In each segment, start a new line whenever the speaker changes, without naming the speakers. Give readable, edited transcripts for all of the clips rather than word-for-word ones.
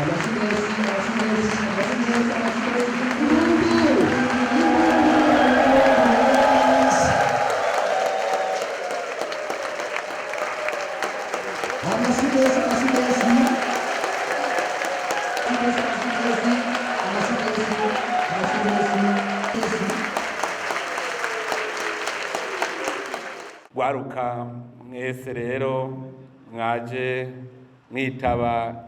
Amashyi menshi, amashyi menshi, amashyi menshi, amashyi menshi. Impundu, impundu menshi. Amashyi menshi, amashyi menshi, amashyi menshi, amashyi menshi, amashyi menshi, amashyi menshi.
Gwaruka mwese rero mwaje mwitaba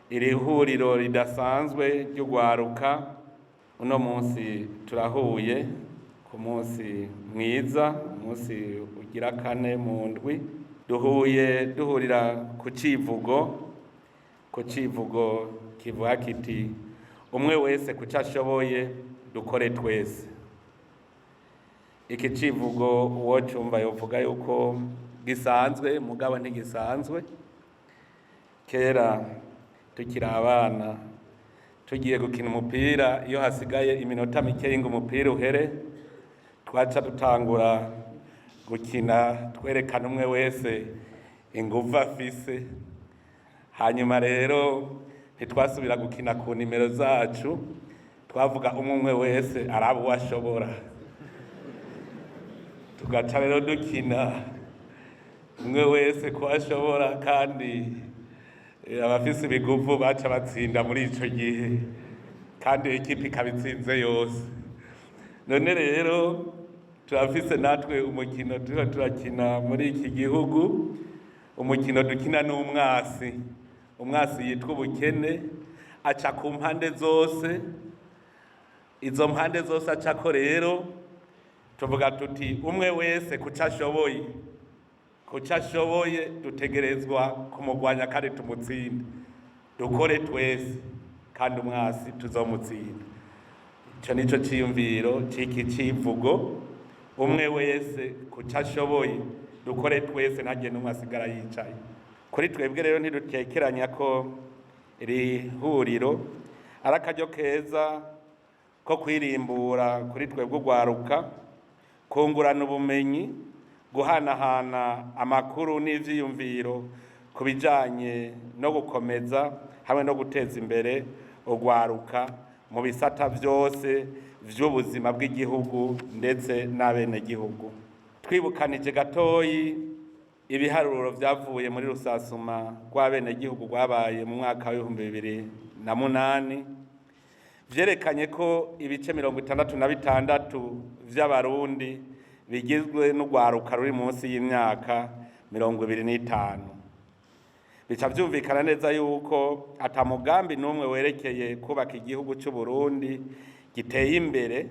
iri huriro ridasanzwe ry'ugwaruka. Uno munsi turahuye ku munsi mwiza, umunsi ugira kane mu ndwi. Duhuye duhurira ku civugo, ku civugo kivuga kiti: "Umwe wese ku co ashoboye, dukore twese." Iki civugo uwo cumva yovuga yuko gisanzwe, mugabo ntigisanzwe. Kera tukiri abana, tugiye gukina umupira, iyo hasigaye iminota mikeyi ngo umupira uhere, twaca dutangura gukina twerekana umwe wese inguvu afise. Hanyuma rero ntitwasubira gukina ku nimero zacu, twavuga umwe umwe wese araba uwo ashobora. Tugaca rero dukina umwe wese ko ashobora, kandi abafise ibiguvu baca batsinda muri ico gihe, kandi ikipe ikaba itsinze yose. None rero turafise natwe umukino turiko turakina muri iki gihugu, umukino dukina n'umwasi. Umwasi yitwa ubukene, aca ku mpande zose. Izo mpande zose acako rero tuvuga tuti: "Umwe wese kuco ashoboye, kuco ashoboye, dutegerezwa kumugwanya kandi tumutsinde. Dukore twese kandi umwasi tuzomutsinda." Ico nico ciyumviro c'iki civugo: umwe wese kuco ashoboye, dukore twese, ntagire n'umwe asigara yicaye. Kuri twebwe rero ntidutekeranya ko iri huriro ari akaryo keza ko kwirimbura kuri twebwe urwaruka, kungurana ubumenyi, guhanahana amakuru n'ivyiyumviro ku bijanye no gukomeza hamwe no guteza imbere urwaruka mu bisata vyose vy'ubuzima bw'igihugu ndetse n'abenegihugu. Twibukanije gatoyi ibiharuro vyavuye muri rusasuma rw'abenegihugu rwabaye mu mwaka wa 2008, vyerekanye ko ibice 66 vy'Abarundi bigizwe n'urwaruka ruri munsi y'imyaka 25. Bica vyumvikana neza yuko ata mugambi n'umwe werekeye kubaka igihugu c'Uburundi giteye imbere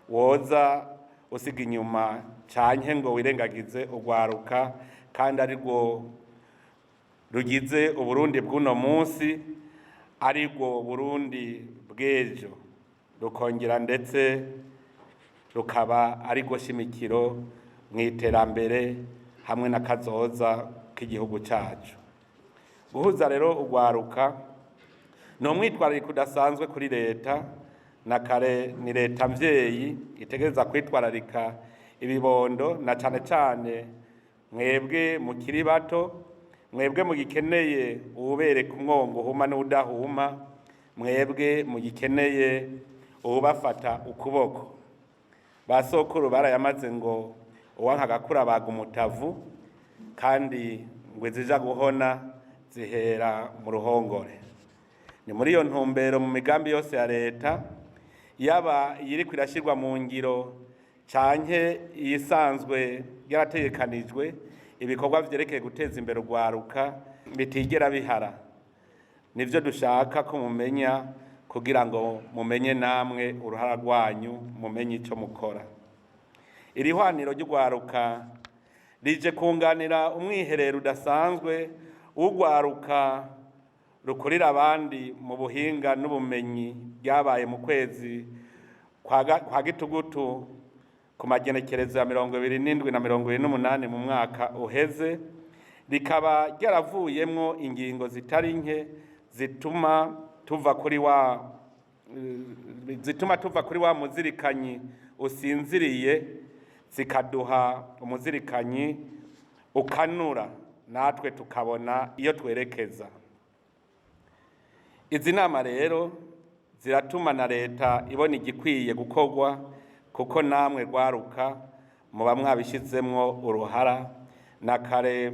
woza usiga inyuma canke ngo wirengagize urwaruka, kandi arirwo rugize Uburundi bw'uno munsi, arirwo Burundi bw'ejo, rukongera ndetse rukaba arirwo shimikiro mu iterambere hamwe n'akazoza k'igihugu cacu. Guhuza rero urwaruka ni umwitwarariko udasanzwe kuri leta. Na kare ni leta mvyeyi itegereza kwitwararika ibibondo, na cane cane mwebwe mukiri bato, mwebwe mugikeneye uwubereka umwongo uhuma n'uwudahuma, mwebwe mugikeneye uwubafata ukuboko. Ba sokuru barayamaze ngo uwanka agakura abaga umutavu, kandi ngo izija guhona zihera mu ruhongore. Ni muri iyo ntumbero, mu migambi yose ya leta, yaba iyiriko irashyirwa mu ngiro canke iyisanzwe yarategekanijwe, ibikorwa vyerekeye guteza imbere urwaruka bitigera bihara. Nivyo dushaka ko mumenya, kugira ngo mumenye namwe uruhara rwanyu, mumenye ico mukora. Iri hwaniro ry'urwaruka rije kunganira umwiherero udasanzwe w'urwaruka rukurira abandi mu buhinga n'ubumenyi byabaye mu kwezi kwa gitugutu, ku magenekerezo ya 27 na 28 mu mwaka uheze, rikaba ryaravuyemwo ingingo zitari nke zituma tuva kuri wa muzirikanyi usinziriye, zikaduha umuzirikanyi ukanura, natwe tukabona iyo twerekeza. Izi nama rero ziratuma na leta ibona igikwiye gukorwa, kuko namwe rwaruka muba mwabishizemwo uruhara. Na kare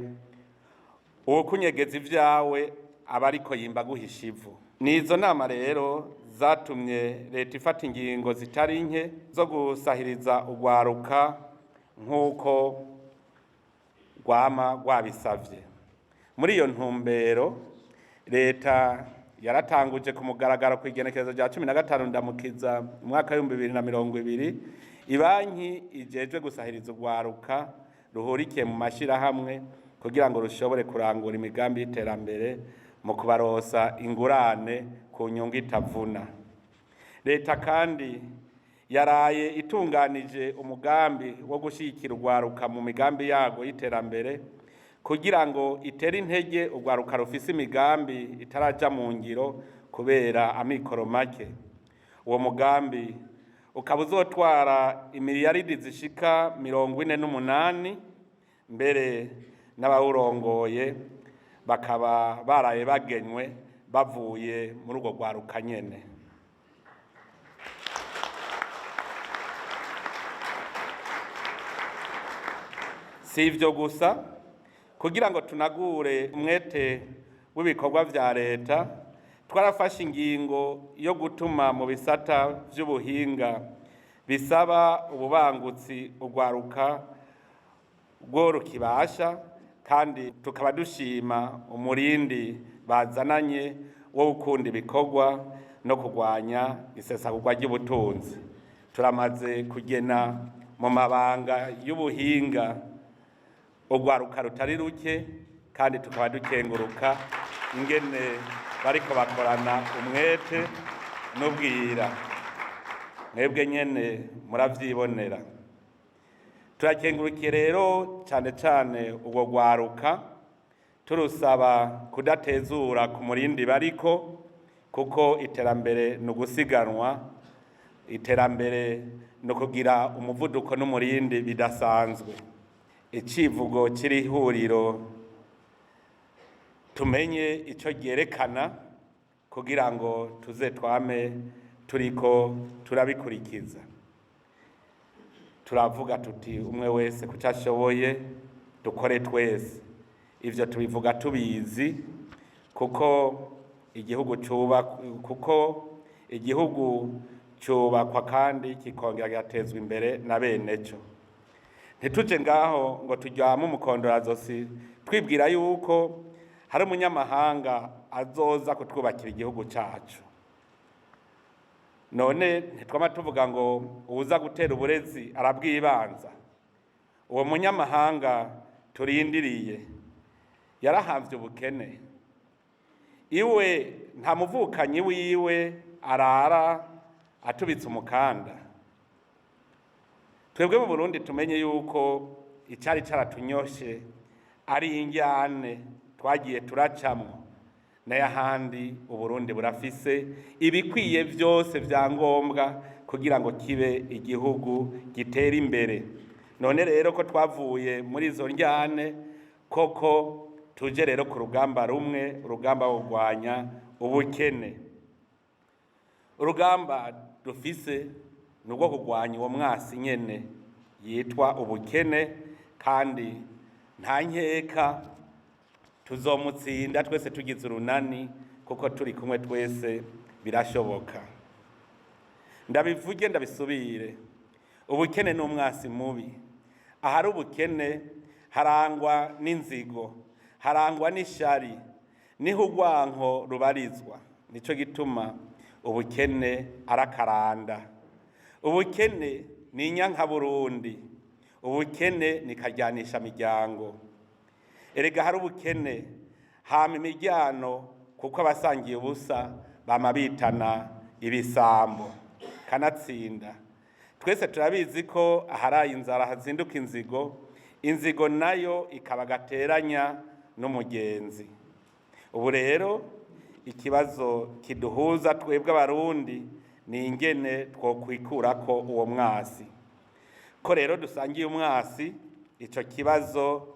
uwukunyegeza ivyawe aba ariko yimba guhisha ivu. Ni izo nama rero zatumye leta ifata ingingo zitari nke zo gusahiriza urwaruka nk'uko rwama rwabisavye. Muri iyo ntumbero, leta yaratanguje ku mugaragaro ku igenekerezo rya 15 Ndamukiza mu mwaka w'2020 ibanki ijejwe gusahiriza urwaruka ruhurikiye mu mashirahamwe kugira ngo rushobore kurangura imigambi y'iterambere mu kubarosa ingurane ku nyungu itavuna. Leta kandi yaraye itunganije umugambi wo gushyigikira urwaruka mu migambi yago y'iterambere kugira ngo itere intege urwaruka rufise imigambi itaraja mu ngiro kubera amikoro make. Uwo mugambi ukaba uzotwara imiliyaridi zishika 48, mbere n'abawurongoye bakaba baraye bagenywe bavuye muri urwo rwaruka nyene. Si ivyo gusa, kugira ngo tunagure umwete w'ibikorwa vya leta, twarafashe ingingo yo gutuma mu bisata vy'ubuhinga bisaba ububangutsi urwaruka rwo rukibasha, kandi tukaba dushima umurindi bazananye wo gukunda ibikorwa no kurwanya isesagurwa ry'ubutunzi. Turamaze kugena mu mabanga y'ubuhinga urwaruka rutari ruke, kandi tukaba dukenguruka ingene bariko bakorana umwete n'ubwira. Mwebwe nyene muravyibonera. Turakengurukiye rero cane cane urwo rwaruka, turusaba kudatezura ku murindi bariko, kuko iterambere ni ugusiganwa, iterambere ni ukugira umuvuduko n'umurindi bidasanzwe. Icivugo c'iri huriro tumenye ico ryerekana kugira ngo tuze twame turiko turabikurikiza. Turavuga tuti umwe wese kuco ashoboye, dukore twese. Ivyo tubivuga tubizi, kuko igihugu cubakwa, kuko igihugu cubakwa kandi kikongera kigatezwa imbere na beneco. Ntituje ngaho ngo turyame umukondorazosi twibwira yuko hari umunyamahanga azoza kutwubakira igihugu cacu. None ntitwama tuvuga ngo uwuza gutera uburezi arabwibanza? Uwo munyamahanga turindiriye yarahamvye ubukene, iwe nta muvukanyi wiwe arara atubitse umukanda. Twebwe mu Burundi tumenye yuko icari caratunyoshe ari injyane twagiye turacamwo, n'ayahandi Uburundi burafise ibikwiye vyose vya ngombwa kugira ngo kibe igihugu gitera imbere. None rero ko twavuye muri izo njyane, koko tuje rero ku rugamba rumwe, urugamba rwo kurwanya ubukene. Urugamba dufise ni urwo kurwanya uwo mwasi nyene yitwa ubukene, kandi nta nkeka tuzomutsinda twese tugize urunani, kuko turi kumwe twese birashoboka. Ndabivuge ndabisubire, ubukene ni umwasi mubi. Ahari ubukene harangwa n'inzigo, harangwa n'ishari, niho urwanko rubarizwa. Nico gituma ubukene arakaranda. Ubukene ni inyankaburundi, ubukene ni karyanisha miryango. Erega hari ubukene hama imiryano, kuko abasangiye ubusa bama bitana ibisambo. Kanatsinda twese turabizi ko aharaye inzara hazinduka inzigo, inzigo nayo ikaba gateranya n'umugenzi. Ubu rero ikibazo kiduhuza twebwe Abarundi ni ingene twokwikurako uwo mwasi. Ko rero dusangiye umwasi, ico kibazo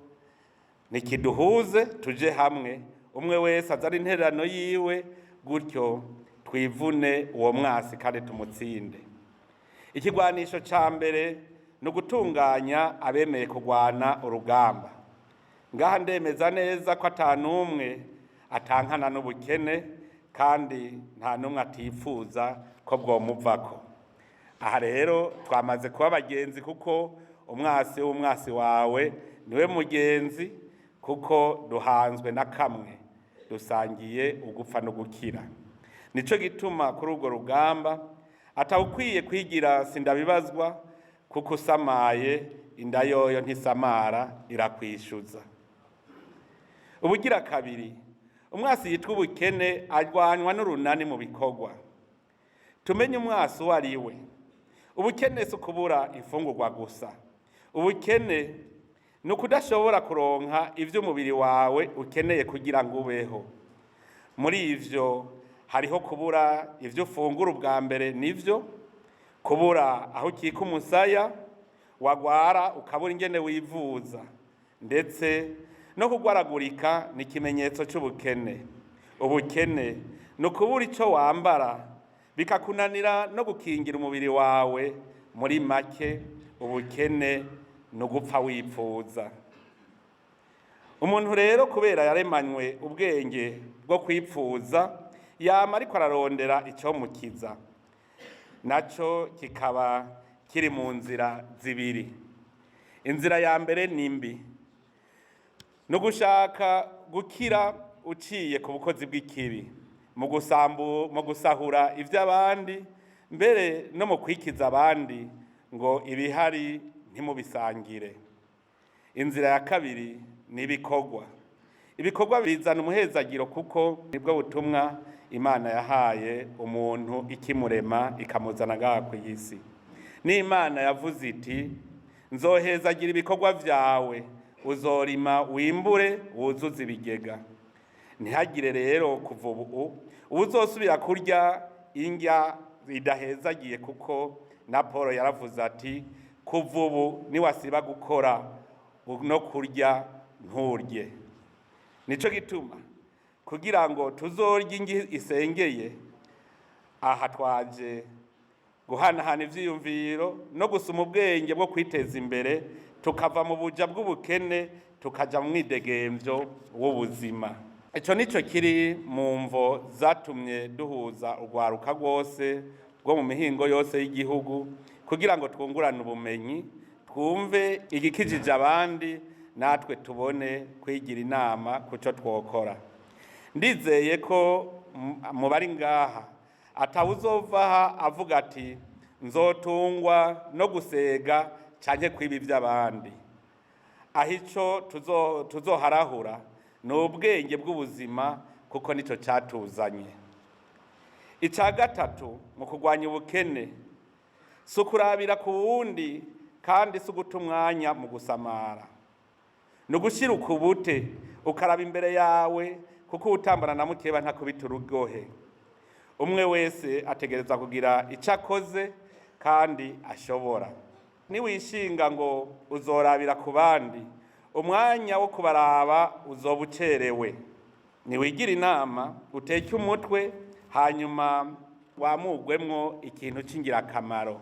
nikiduhuze tuje hamwe, umwe wese azana intererano yiwe. Gutyo twivune uwo mwasi kandi tumutsinde. Ikigwanisho ca mbere ni ugutunganya abemeye kurwana urugamba. Ngaha ndemeza neza ko ata n'umwe atankana n'ubukene, kandi nta n'umwe atifuza ko bwomuvako. Aha rero twamaze kuba abagenzi, kuko umwasi w'umwasi wawe niwe mugenzi, kuko duhanzwe na kamwe, dusangiye ugupfa no gukira. Nico gituma kuri urwo rugamba atawukwiye kwigira sindabibazwa, kuko usamaye inda yoyo ntisamara, irakwishyuza. Ubugira kabiri, umwasi yitwa ubukene arwanywa n'urunani mu bikorwa. Tumenye umwasi uwo ari we. Ubukene si ukubura imfungurwa gusa. Ubukene ni ukudashobora kuronka ibyo umubiri wawe ukeneye kugira ngo ubeho. Muri ivyo hariho kubura ivyo ufungura ubwa mbere, nivyo kubura aho ukika umusaya, wagwara ukabura ingene wivuza, ndetse no kugwaragurika ni ikimenyetso c'ubukene. Ubukene ni ukubura ico wambara, bikakunanira no gukingira umubiri wawe. Muri make, ubukene ni ugupfa wipfuza. Umuntu rero, kubera yaremanywe ubwenge bwo kwipfuza, yama ariko ararondera icomukiza, naco kikaba kiri mu nzira zibiri. Inzira ya mbere ni mbi, ni ugushaka gukira uciye ku bukozi bw'ikibi, mu gusambu, mu gusahura ivy'abandi, mbere no mu kwikiza abandi ngo ibihari ntimubisangire. Inzira ya kabiri ni ibikorwa. Ibikorwa bizana umuhezagiro, kuko nibwo butumwa Imana yahaye umuntu ikimurema, ikamuzana ngaha ku isi. N'Imana yavuze iti: "Nzohezagira ibikorwa vyawe, uzorima wimbure, wuzuze ibigega." Ntihagire rero kuva ubu uzosubira kurya indya idahezagiye, kuko na Paul yaravuze ati: "Kuva ubu niwasiba gukora, no kurya nturye." Nico gituma kugira ngo tuzorye indya isengeye, aha twaje guhanahana ivyiyumviro no gusoma ubwenge bwo kwiteza imbere, tukava mu buja bw'ubukene, tukaja mu mwidegemvyo w'ubuzima. Ico nico kiri mu mvo zatumye duhuza urwaruka rwose rwo mu mihingo yose y'igihugu, kugira ngo twungurane ubumenyi, twumve igikijije abandi, natwe tubone kwigira inama kuco twokora. Ndizeye ko mu bari ngaha atawuzova avuga ati: "Nzotungwa no gusega canke kwiba ivy'abandi." Aho ico tuzoharahura ni ubwenge bw'ubuzima, kuko nico catuzanye. Ica gatatu mu kurwanya ubukene si ukurabira ku wundi, kandi si uguta umwanya mu gusamara. Ni ugushira ukubute, ukaraba imbere yawe, kuko uwutambana na mukeba ntakubita urugohe. Umwe wese ategerezwa kugira ico akoze kandi ashobora. Niwishinga ngo uzorabira ku bandi, umwanya wo kubaraba uzoba ucerewe. Niwigira inama, uteke umutwe, hanyuma wamugwemwo ikintu c'ingirakamaro.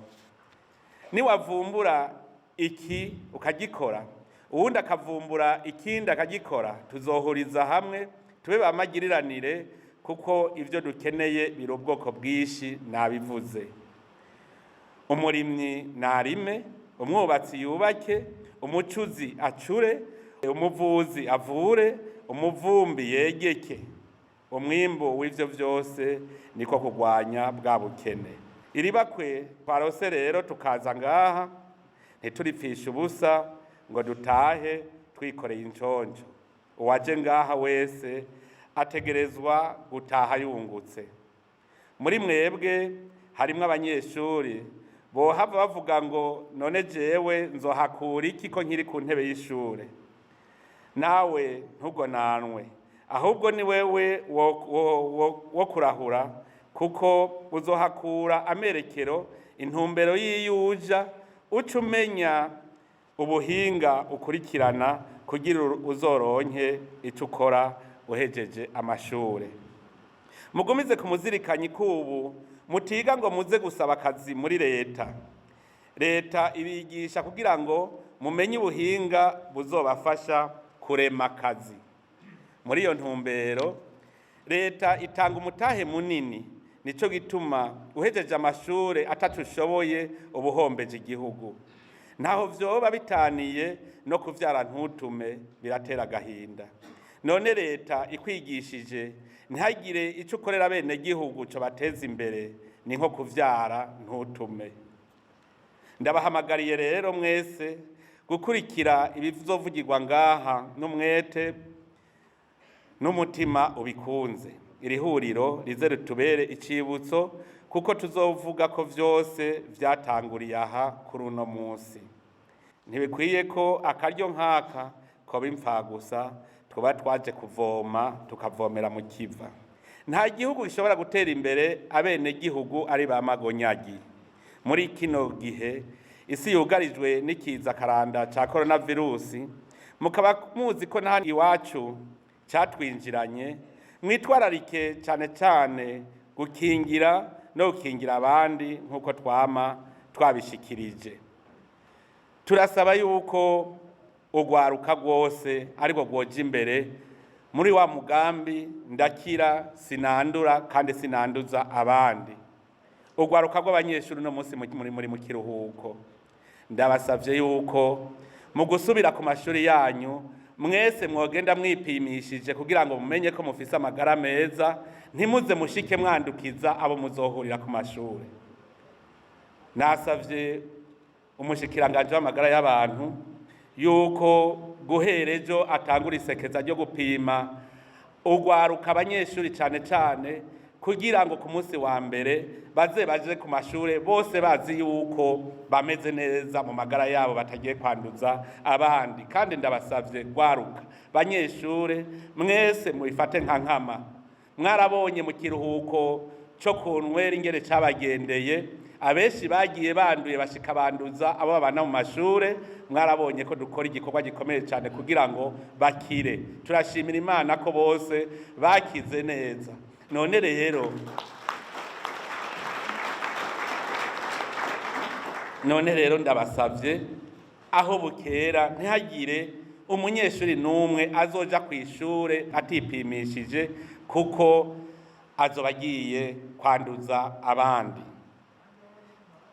Niwavumbura iki ukagikora, uwundi akavumbura ikindi akagikora, tuzohuriza hamwe tube bamagiriranire, kuko ivyo dukeneye biri ubwoko bwinshi, nabivuze. Umurimyi narime, umwubatsi yubake, umucuzi acure, umuvuzi avure, umuvumbi yegeke. Umwimbu w'ivyo vyose niko kurwanya bwa bukene. Iribakwe twarose rero tukaza ngaha, ntituripfishe ubusa ngo dutahe twikoreye inconjo. Uwaje ngaha wese ategerezwa gutaha yungutse. Muri mwebwe harimwo abanyeshuri bohava bavuga ngo: "None jewe nzohakura iki ko nkiri ku ntebe y'ishure?" Nawe ntugonanwe, ahubwo ni wewe wo kurahura, kuko uzohakura amerekero, intumbero y'iyuja, uca umenya ubuhinga ukurikirana kugira uzoronke ico ukora uhejeje amashure. Mugumize kumuzirikanya ikubu mutiga ngo muze gusaba akazi muri leta. Leta ibigisha kugira ngo mumenye ubuhinga buzobafasha kurema akazi. Muri iyo ntumbero leta itanga umutahe munini, nico gituma uhejeje amashure ataco ushoboye uba uhombeje igihugu. Ntaho vyoba bitaniye no kuvyara ntutume, biratera agahinda. None leta ikwigishije ntihagire ico ukorera bene gihugu co bateza imbere, ni nko kuvyara ntutume. Ndabahamagariye rero mwese gukurikira ibizovugirwa ngaha n'umwete n'umutima ubikunze. Iri huriro rize ritubere icibutso, kuko tuzovuga ko vyose vyatanguriye aha kuri uno munsi. Ntibikwiye ko akaryo nk'aka koba imfagusa, tuba twaje kuvoma tukavomera mu kiva. Nta gihugu gishobora gutera imbere abenegihugu ari ba magonyagi. Muri kino gihe isi yugarijwe n'ikiza karanda ca coronavirusi, mukaba muzi ko nta iwacu catwinjiranye, mwitwararike cane cane gukingira no gukingira abandi nk'uko twama twabishikirije. Turasaba yuko urwaruka rwose ariko rwoja imbere muri wa mugambi ndakira sinandura kandi sinanduza abandi. Urwaruka rw'abanyeshuri uno munsi muri mu kiruhuko, ndabasavye yuko mu gusubira ku mashuri yanyu mwese mwogenda mwipimishije kugira ngo mumenye ko mufise amagara meza, ntimuze mushike mwandukiza abo muzohurira ku mashuri. Nasavye umushikiranganje w'amagara y'abantu yuko guhera ejo atangura isekeza ryo gupima urwaruka abanyeshuri cane cane, kugira ngo ku munsi wa mbere baze baje ku mashure bose bazi yuko bameze neza mu magara yabo, batagiye kwanduza abandi. Kandi ndabasavye rwaruka banyeshure mwese mubifate nka nkama. Mwarabonye mu kiruhuko co ku nwera ingene cabagendeye, abenshi bagiye banduye bashika banduza abo babana mu mashure. Mwarabonye ko dukora igikorwa gikomeye cyane kugira ngo bakire. Turashimira Imana ko bose bakize neza. None rero ndabasavye aho bukera ntihagire umunyeshuri n'umwe azoja ku ishure atipimishije, kuko azoba agiye kwanduza abandi.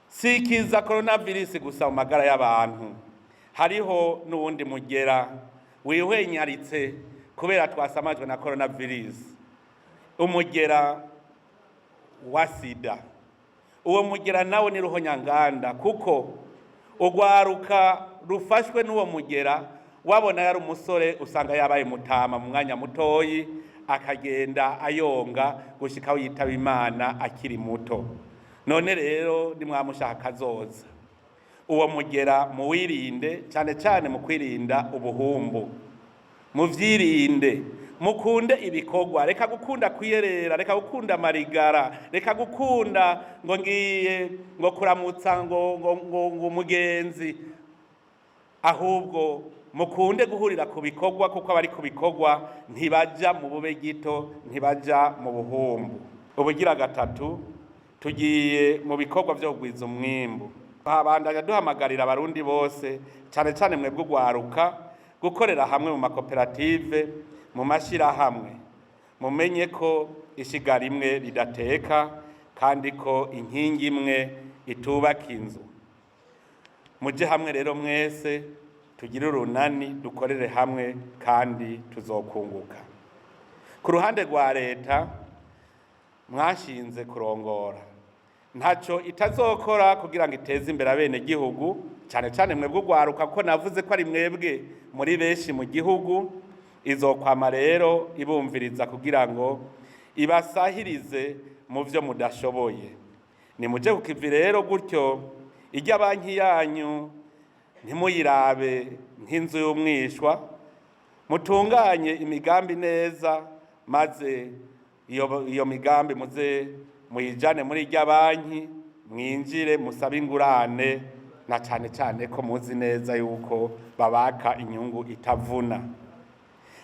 Si ikiza coronavirus gusa mu magara y'abantu, hariho n'uwundi mugera wihwenyaritse kubera twasamajwe na coronavirus, umugera wa sida. Uwo mugera nawo ni ruhonyanganda, kuko urwaruka rufashwe n'uwo mugera wabona yari umusore usanga yabaye mutama mu mwanya mutoyi, akagenda ayonga gushika aho yitaba Imana akiri muto. None rero nimwamushaka kazoza, uwo mugera muwirinde, cane cane mu kwirinda ubuhumbu. Muvyirinde, mukunde ibikorwa, reka gukunda kwiyerera, reka gukunda amarigara, reka gukunda ngo ngiye ngo kuramutsa ngo ngo ngo ngo umugenzi, ahubwo mukunde guhurira ku bikorwa, kuko abari ku bikorwa ntibaja mu bube gito, ntibaja mu buhumbu. Ubugira gatatu, tugiye mu bikorwa vyo kugwiza umwimbu. Habandanya duhamagarira abarundi bose, cane cane mwebwe urwaruka, gukorera hamwe mu makoperative, mu mashirahamwe. Mumenye ko ishiga rimwe ridateka, kandi ko inkingi imwe itubaka inzu. Muje hamwe rero mwese tugire urunani, dukorere hamwe kandi tuzokunguka. Ku ruhande rwa leta mwashinze kurongora, ntaco itazokora kugira ngo iteze imbere abenegihugu, cane cane mwebwe urwaruka, kuko navuze ko ari mwebwe muri benshi mu gihugu. Izokwama rero ibumviriza kugira ngo ibasahirize mu vyo mudashoboye. Nimuje ku kivi rero gutyo, irya banki yanyu ntimuyirabe nk'inzu y'umwishwa, mutunganye imigambi neza, maze iyo migambi muze muyijane muri irya banki, mwinjire musabe ingurane, na cane cane ko muzi neza yuko babaka inyungu itavuna.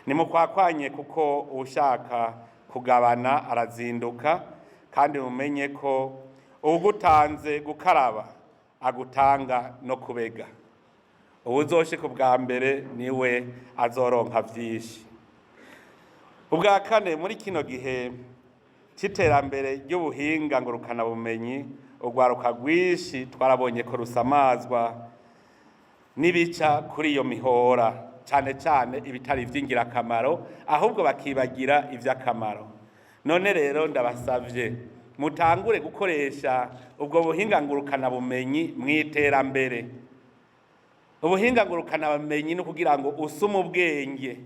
Nimukwakwanye, kuko ushaka Kugabana arazinduka, kandi mumenye ko uwugutanze gukaraba agutanga no kubega. Uwuzoshika ubwa mbere niwe azoronka vyinshi. Ubwa kane, muri kino gihe c'iterambere ry'ubuhinga ngurukanabumenyi, urwaruka rwinshi twarabonye ko rusamazwa n'ibica kuri iyo mihora, cane cane ibitari ivy'ingirakamaro, ahubwo bakibagira ivy'akamaro. None rero ndabasavye mutangure gukoresha ubwo buhinga ngurukanabumenyi mw'iterambere. Ubuhinga ngurukanabumenyi ni ukugira ngo usume ubwenge,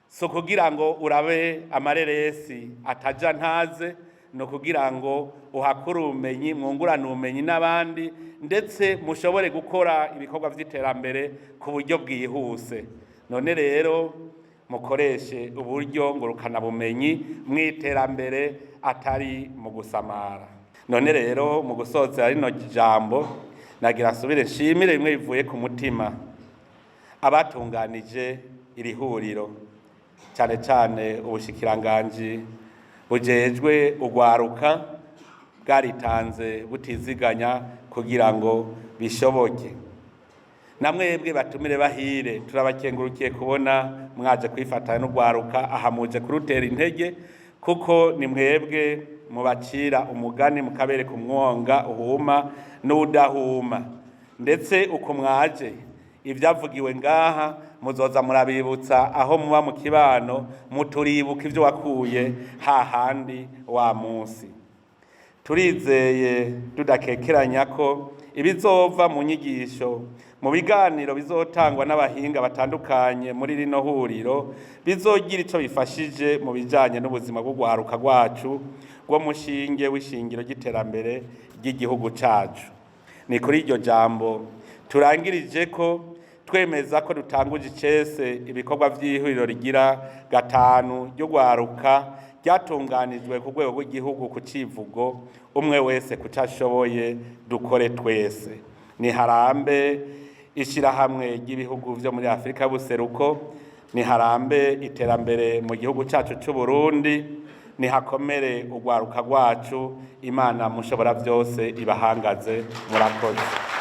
si ukugira ngo urabe amareresi ataja ntaze, ni ukugira ngo uhakure ubumenyi, mwungurane ubumenyi n'abandi, ndetse mushobore gukora ibikorwa vy'iterambere ku buryo bwihuse. None rero mukoreshe uburyo ngurukanabumenyi mw'iterambere, atari mu gusamara. None rero mu gusozera rino jambo, nagira nsubire nshimire bimwe bivuye ku mutima abatunganije iri huriro, cane cane ubushikiranganji bujejwe urwaruka, bwaritanze butiziganya kugira ngo bishoboke. Namwebwe batumire bahire, turabakengurukiye kubona mwaje kwifatanya n'urwaruka aha, muje kurutera intege, kuko ni mwebwe mubacira umugani, mukabereka umwonga uhuma n'udahuma. Ndetse uko mwaje, ibyavugiwe ngaha muzoza murabibutsa aho muba mu kibano, muturibuka ibyo wakuye hahandi wa munsi. Turizeye tudakekeranya ko ibizova mu nyigisho, mu biganiro bizotangwa n'abahinga batandukanye muri rino huriro, bizogira ico bifashije mu bijanye n'ubuzima bw'urwaruka rwacu, rwo mushinge w'ishingiro ry'iterambere ry'igihugu cacu. Ni kuri iryo jambo turangirije ko twemeza ko dutanguje icese ibikorwa vy'ihuriro rigira gatanu ry'urwaruka, ryatunganijwe ku rwego rw'igihugu ku civugo "Umwe wese kuco ashoboye, dukore twese". Niharambe ishirahamwe ry'ibihugu vyo muri Afurika y'ubuseruko, niharambe iterambere mu gihugu cacu c'u Burundi, nihakomere urwaruka rwacu. Imana mushobora vyose ibahangaze. Murakoze.